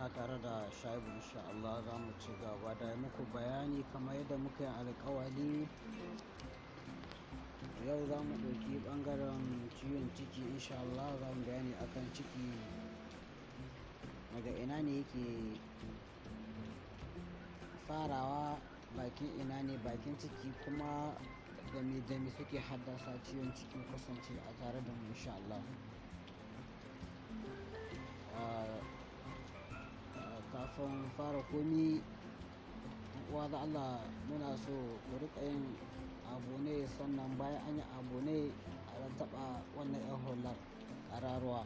Kuna tare da Shaibu, insha Allah za mu ci gaba da muku bayani kamar yadda muka yi alƙawari. Yau za mu ɗauki ɓangaren ciwon ciki, insha Allah za mu bayani akan ciki, daga ina ne yake farawa, bakin ina ne bakin ciki, kuma da me suke haddasa ciwon ciki. Kasance a tare da mu, insha Allah. Kafin fara komi, uwa da Allah, muna so ku riƙa yin abonné, sannan bayan an yi abonné a ɗan taɓa wannan 'yan hular ƙararrawa,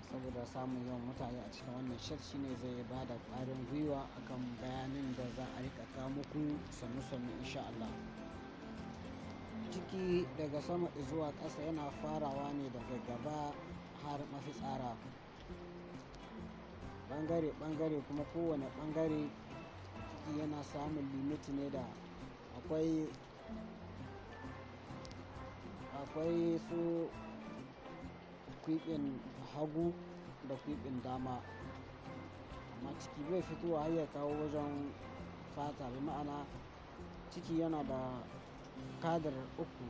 saboda samun yawan mutane a cikin wannan chat shine zai ba da ƙwarin gwiwa akan bayanin da za a riƙa kawo muku sannu-sannu, insha Allah. Ciki daga sama zuwa ƙasa yana farawa ne daga gaba har mafitsara. Ɓangare-ɓangare kuma, kowane ɓangare ciki yana samun limit ne da akwai su kwiɓin hagu da kwiɓin dama, amma ciki bai fitowa har ya kawo wajen fata. Bi ma'ana, ciki yana da kadar uku,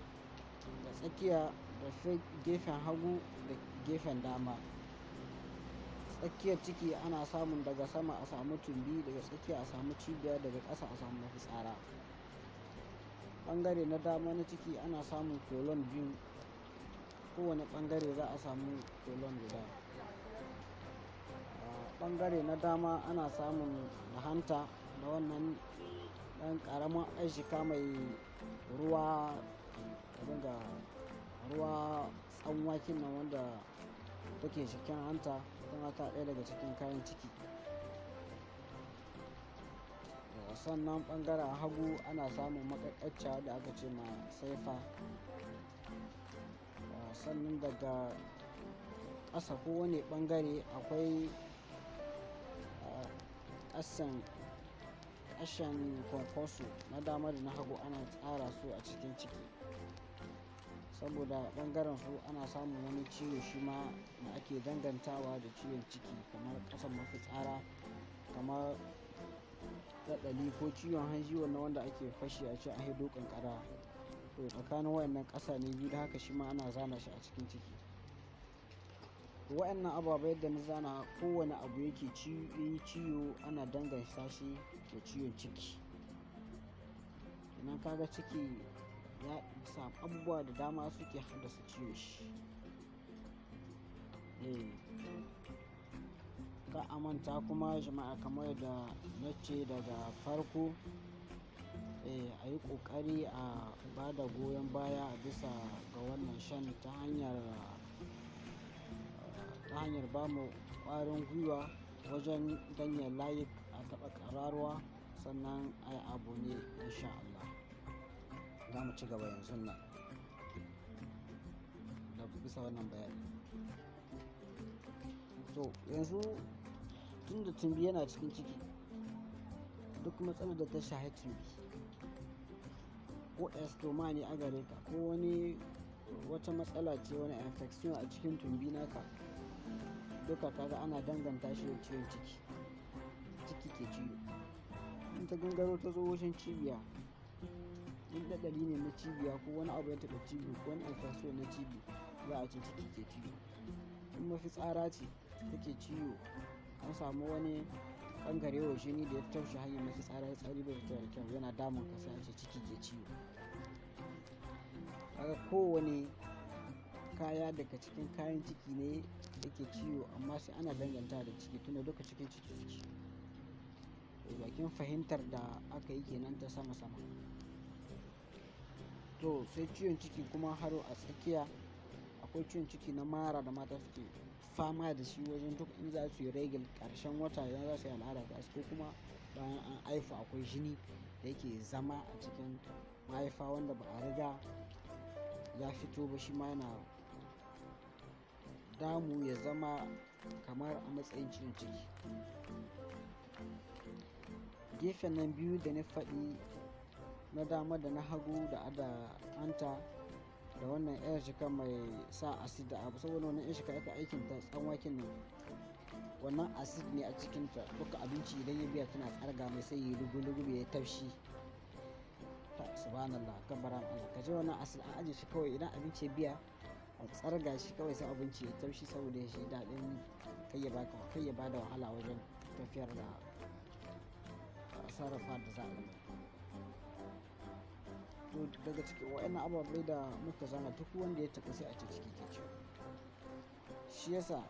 da tsakiya da gefen hagu da gefen dama. Tsakiyar ciki ana samun, daga sama a samu tumbi, daga tsakiya a samu cibiya, daga ƙasa a samu mafitsara. Ɓangare na dama na ciki ana samun colon biyu, kowane ɓangare za a samu colon guda. Ɓangare na dama ana samun da hanta da wannan ɗan ƙaramin aishika mai ruwa, abin ga ruwa tsanwakin nan wanda take cikin hanta, tana ta ɗaya daga cikin kayan ciki. Sannan ɓangaren hagu ana samun maƙarƙashiya da aka ce ma saifa. Sannan daga ƙasa kowane ɓangare akwai ƙasan ƙashen kwankwaso na dama da na hagu, ana tsara su a cikin ciki, saboda ɓangaren su ana samun wani ciwo shi ma da ake dangantawa da ciwon ciki, kamar ƙasan mafitsara, kamar ɗaɗali ko ciwon hanji, wannan wanda ake fashi a ce an hiddo ƙanƙara. To, tsakanin wayannan ƙasa ne biyu, da haka shi ma ana zana shi a cikin ciki. Wayannan ababai yadda na zana, kowane abu yake yi ciwo ana danganta shi da ciwon ciki. Idan kaga ciki ya samu abubuwa da dama suke haddasa ciwon shi. Ka a manta kuma jama'a, kamar yadda na ce daga farko, a yi ƙoƙari a ba da goyon baya a bisa ga wannan shan ta hanyar ba mu ƙwarin gwiwa wajen danna like, a taɓa ƙararrawa, sannan a yi abonné, insha Allah. Za mu ci gaba yanzun nan da bisa wannan bayani. To, yanzu tunda tumbi yana cikin ciki, duk matsalar da ta shahi tumbi, ko estomac ne a gare ka, ko wani wata matsala ce, wani infection a cikin tumbi naka, duka kaga ana danganta shi da ciwon ciki. Ciki ke ciwo. In ta gangaro ta zo wajen cibiya, in ɗaɗali ne na cibiya ko wani abu ya taɓa cibi ko wani infection na cibi, za a ce ciki ke ciwo. In mafitsara ce take ciwo, an samu wani ƙanƙarewar jini da ya taushe hanyar mafitsara, fitsari bai fita da kyau, yana damun ka, sai a ce ciki ke ciwo. Kaga kowane kaya daga cikin kayan ciki ne yake ciwo, amma sai ana danganta da ciki, tunda duka cikin ciki suke. To, bakin fahimtar da aka yi kenan ta sama sama. To, sai ciwon ciki kuma har a tsakiya akwai ciwon ciki na mara da mata suke fama da shi wajen duk in za su yi règles ƙarshen wata, idan za su yi al'ada ta, ko kuma bayan an haifu akwai jini da yake zama a cikin mahaifa wanda ba a riga ya fito ba, shi ma yana damu, ya zama kamar a matsayin ciwon ciki. Gefen nan biyu da na faɗi, na dama da na hagu, da ada hanta da wannan yar jika mai sa acid da abu, saboda wannan yar jika ita aikin ta tsanwakin nan. Wannan acid ne a cikinta, duka abinci idan ya biya tana tsarga mai sai ya lugu-lugu ya tafshi. Ta subhanallah, kabbaran Allah. Ka ji wannan acid an ajiye shi kawai idan abinci ya biya a tsarga shi kawai sai abinci ya taushi saboda ya shi daɗin kai ya baka, kai ya bada wahala wajen tafiyar da sarrafa da za a yi. To daga cikin waɗannan ababai da muka zana duk wanda ya taɓa sai a ce ciki ke ciwo. Shi yasa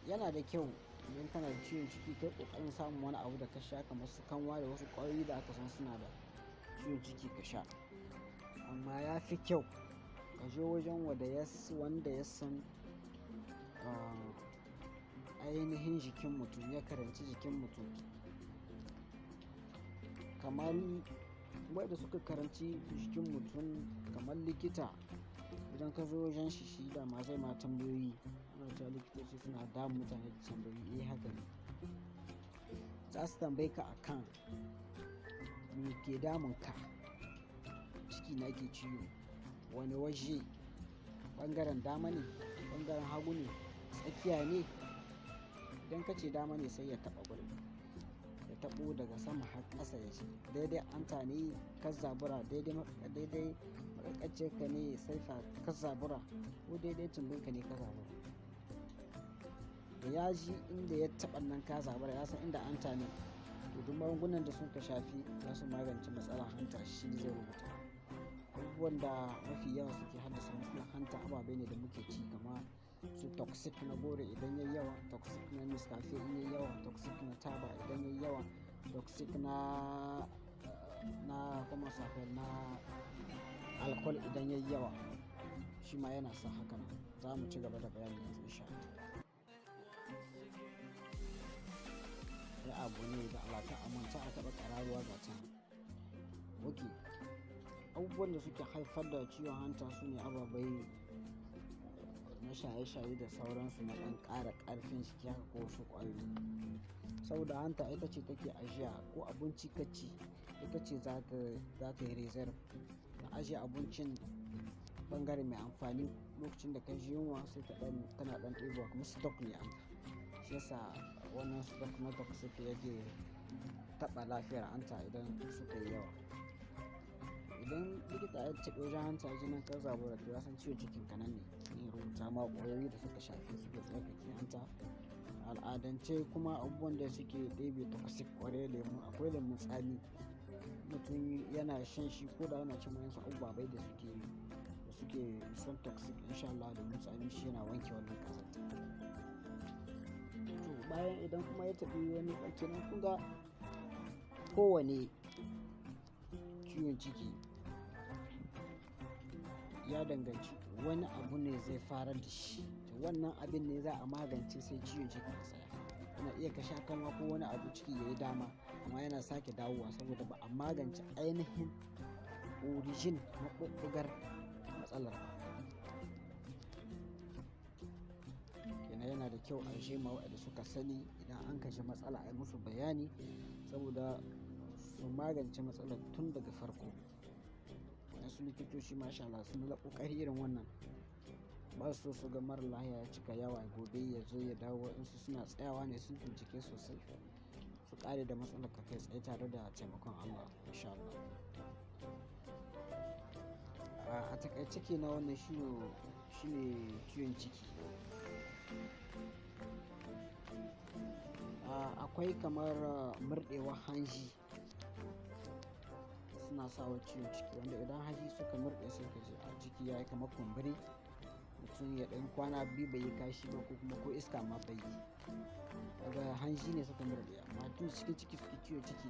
yana da kyau idan kana da ciwon ciki kai ƙoƙarin samun wani abu da ka sha kamar su kanwa da wasu ƙwayoyi da aka san suna da ciwon ciki ka sha. Amma ya fi kyau ka je wajen wanda ya san ainihin jikin mutum, ya karanci jikin mutum. Kamar waɗanda suka karanci jikin mutum kamar likita, idan ka zo wajen shi, shi dama zai ma tambayoyi. Ana cewa likitoci suna damun mutane da tambayoyi, eh haka ne. Za su tambaye ka akan me ke damun ka, ciki na ke ciwo, wane waje, ɓangaren dama ne, ɓangaren hagu ne, tsakiya ne. Idan ka ce dama ne sai ya taɓa gurin, ya taɓo daga sama har ƙasa ya ce daidai hanta ne ka zabura, daidai maƙarƙaciyar ka ne sai ka zabura, ko daidai tumbin ka ne ka zabura. Da ya ji inda ya taɓa nan ka zabura, ya san inda hanta ne. To duk magungunan da suka shafi za su magance matsalar hanta shi zai rubuta. Abubuwan da mafi yawa suke haddasa matsalar hanta ababai ne da muke ci kamar su toxic na goro idan yayi yawa, toxic na Nescafe in yayi yawa, toxic na taba idan yayi yawa, toxic na kuma safe na alcohol idan yayi yawa, shi ma yana sa haka nan. Za mu ci gaba da bayani yanzu insha Allah. Ya abu ne da Allah ta amince a taɓa ƙararruwa ga ta. Ok, abubuwan da suke haifar da ciwon hanta su ne ababai na shaye-shaye da sauransu na ɗan ƙara ƙarfin jiki haka ko wasu ƙwayoyi. Saboda hanta ita ce take ajiya ko abinci ka ci, ita ce za ta yi reserve. Ta ajiye abincin ɓangare mai amfani lokacin da ka ji yunwa sai ta ɗan, tana ɗan ɗebowa kamar stock ne hanta. Shi yasa wannan stock na toxic yake taɓa lafiyar hanta idan suka yi yawa. Idan likita ya taɓa wajen hanta jinin ka zabura to ya san ciwon cikin ka nan ne. Zai rubuta ma ƙwayoyi da suka shafi suke tsarkake hanta. Al'adance kuma abubuwan da suke ɗebe toxic ƙwarai lemu, akwai lemun tsami. Mutum yana shan shi ko da yana cin wasu ababai da suke son toxic insha Allah lemun tsami shi yana wanke wannan ƙazanta. To bayan idan kuma ya tafi wani kenan kun ga kowane ciwon ciki ya danganci wani abu ne zai farar da shi. To wannan abin ne za a magance sai ciwon ciki ya tsaya. Yana iya ka sha kanwa ko wani abu ciki yayi dama amma yana sake dawowa saboda ba a magance ainihin origin maɓuɓɓugar matsalar ba. Kenan yana da kyau a je ma waɗanda suka sani idan an kashe matsala a yi musu bayani saboda su magance matsalar tun daga farko. Wasu likitoci masha Allah sun da ƙoƙari irin wannan. Ba su so su ga mara lafiya ya cika yawa gobe ya zo ya dawo. Waɗansu suna tsayawa ne sun bincike sosai su ƙare da matsalar ka kai tsaye tare da taimakon Allah insha Allah. A takaice kenan wannan shine ciwon ciki. Akwai kamar murɗewar hanji suna sawa ciwon ciki, wanda idan hanji suka murɗe sai ka ji a ciki yayi kamar kumburi. Mutum ya ɗan kwana biyu bai yi kashi ba ko kuma ko iska ma bai yi. Kaga hanji ne suka murɗe amma tun cikin ciki suke ciwon ciki.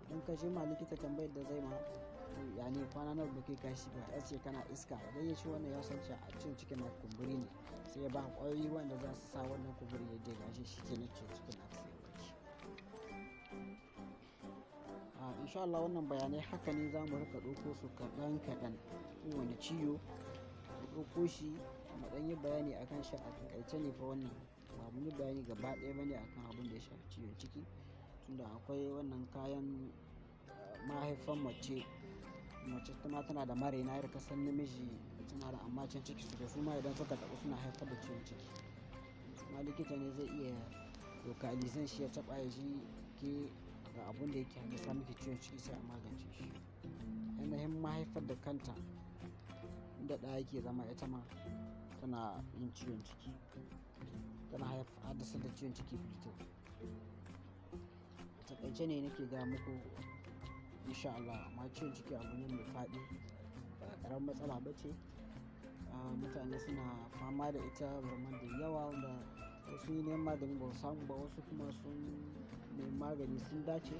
Idan ka je ma likita tambayar da zai ma, ya ne kwana nawa ba kai kashi ba, ya ce kana iska. Idan ya ci wannan ya san cewa a ciwon cikin na kumburi ne, sai ya ba ƙwayoyi wanda za su sa wannan kumburi ya daina shi ke nan ciwon cikin na sai ya warke. Insha Allah wannan bayanai haka ne za mu riƙa ɗauko su kaɗan kaɗan. Kowane ciwo mu ɗauko shi mu ɗan yi bayani a kan shi a taƙaice ne fa wannan. Ba mun yi bayani gaba ɗaya ba ne a kan abin da ya shafi ciwon ciki. Tunda akwai wannan kayan mahaifan mace, mace ma tana da maraina yadda ka san namiji tana da amma can ciki suke, su ma idan suka taɓu suna haifar da ciwon ciki. Amma likita ne zai iya localizing shi, ya taɓa ya ji ke ga abun da yake haddasa miki ciwon ciki, sai a magance shi. Ainihin mahaifar da kanta inda ɗa yake zama, ita ma tana yin ciwon ciki, tana haddasa da ciwon ciki fito. A taƙaice ne nake gaya muku insha Allah, amma ciwon ciki abu ne mai faɗi, ba ƙaramin matsala ba ce. Mutane suna fama da ita barman da yawa, wanda wasu yi neman magani ba su samu ba, wasu kuma sun nemi magani sun dace.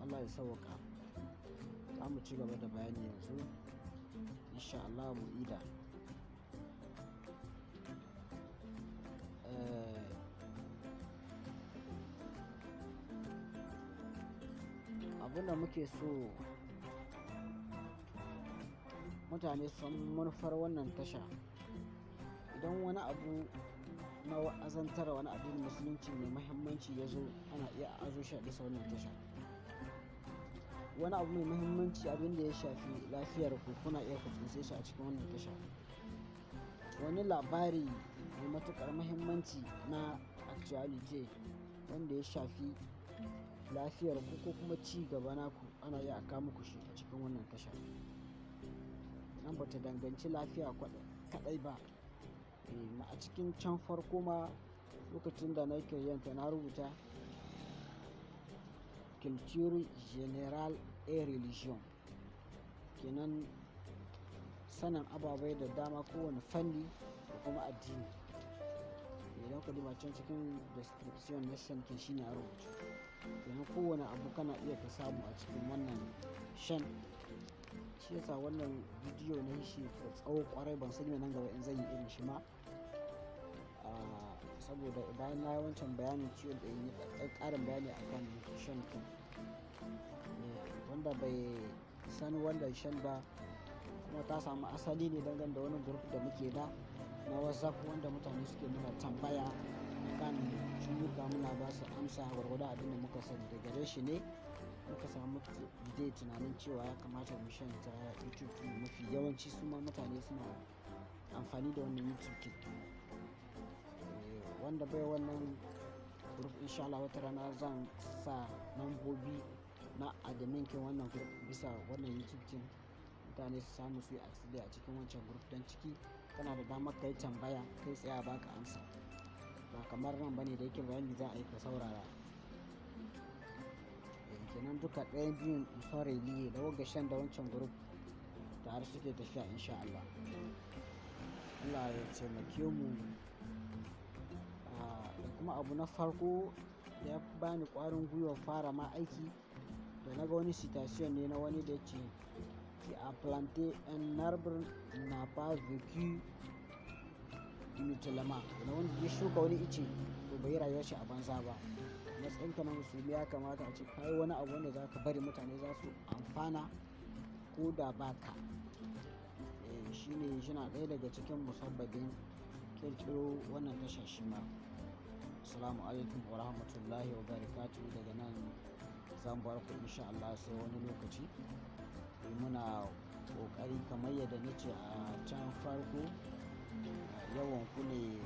Allah ya sauwaƙa. Za mu ci gaba da bayani yanzu insha Allah mu ida. Abin da muke so mutane su san manufar wannan tasha, idan wani abu na wa'azantar wani addinin musulunci mai muhimmanci ya zo, ana iya azo shi a bisa wannan tasha. Wani abu mai muhimmanci, abin da ya shafi lafiyar ku, kuna iya ku tsince shi a cikin wannan tasha. Wani labari mai matuƙar muhimmanci na actuality wanda ya shafi lafiyar ku ko kuma ci gaba naku, ana iya a kawo muku shi a cikin wannan tasha. Nan bata danganci lafiya kaɗai ba. A cikin can farko ma lokacin da na yi na rubuta culture générale et religion, kenan sanin ababai da dama, kowane fanni da kuma addini. Idan ka duba can cikin description na chaîne kin, shine a rubuce. Kenan kowane abu kana iya ka samu a cikin wannan chaîne. Shi yasa wannan bidiyo na yi shi da tsawo ƙwarai, ban sani nan gaba in zan yi irin shi ma. Saboda bayan na yi wancan bayanin ciwon da in yi ƙarin bayani akan chaîne kin. Wanda bai san wannan chaîne ba kuma, ta samu asali ne dangane da wani group da muke da na WhatsApp, wanda mutane suke muna tambaya kan ciwuka, muna ba su amsa gwargwadon abin da muka sani. Da gare shi ne muka samu idea, tunanin cewa ya kamata mu chaîne ta YouTube. Mafi yawanci su ma mutane suna amfani da wannan YouTube kin. Wanda bai wannan group, insha Allah wata rana zan sa nambobi na admin kin wannan group bisa wannan YouTube kin, mutane su samu su yi access a cikin wancan group, don ciki kana da damar kai tambaya kai tsaye a baka amsa, ba kamar nan bane da yake bayani za a yi ka saurara. Kenan duka ɗayan biyun son relié, da wagga chaîne da wancan group tare suke tafiya insha Allah. Allah ya taimake mu. Da kuma abu na farko da ya bani ƙwarin gwiwa fara ma aiki, da na ga wani citation ne na wani da ya ce "Qui a planté un arbre n'a pas vécu inutilement". Da wanda ya shuka wani ice, to bai yi rayuwar shi a banza ba. Matsayinka na musulmi, ya kamata a ce ka yi wani abu wanda za ka bari mutane za su amfana ko da ba ka. Shi ne yana ɗaya daga cikin musabbabin ƙirƙiro wannan tasha shi ma. Assalamu alaikum wa rahmatullahi wa barakatuh. Daga nan zan bar ku insha Allah sai wani lokaci. Muna ƙoƙari kamar yadda na ce a can farko, yawan ku ne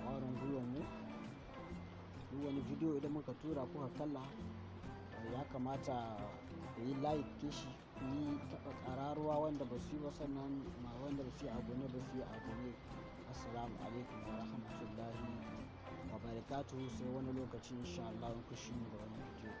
ƙwarin gwiwan mu. Duk wani bidiyo idan muka tura kuka kalla, ya kamata ku yi like shi, ku yi taɓa ƙararrawa wanda ba su yi ba, sannan ma wanda ba su yi abonné ba su yi abonné. Assalamu alaikum wa rahmatullahi wa barakatuhu. Sai wani lokaci insha Allah in ku shi mu da wani bidiyo.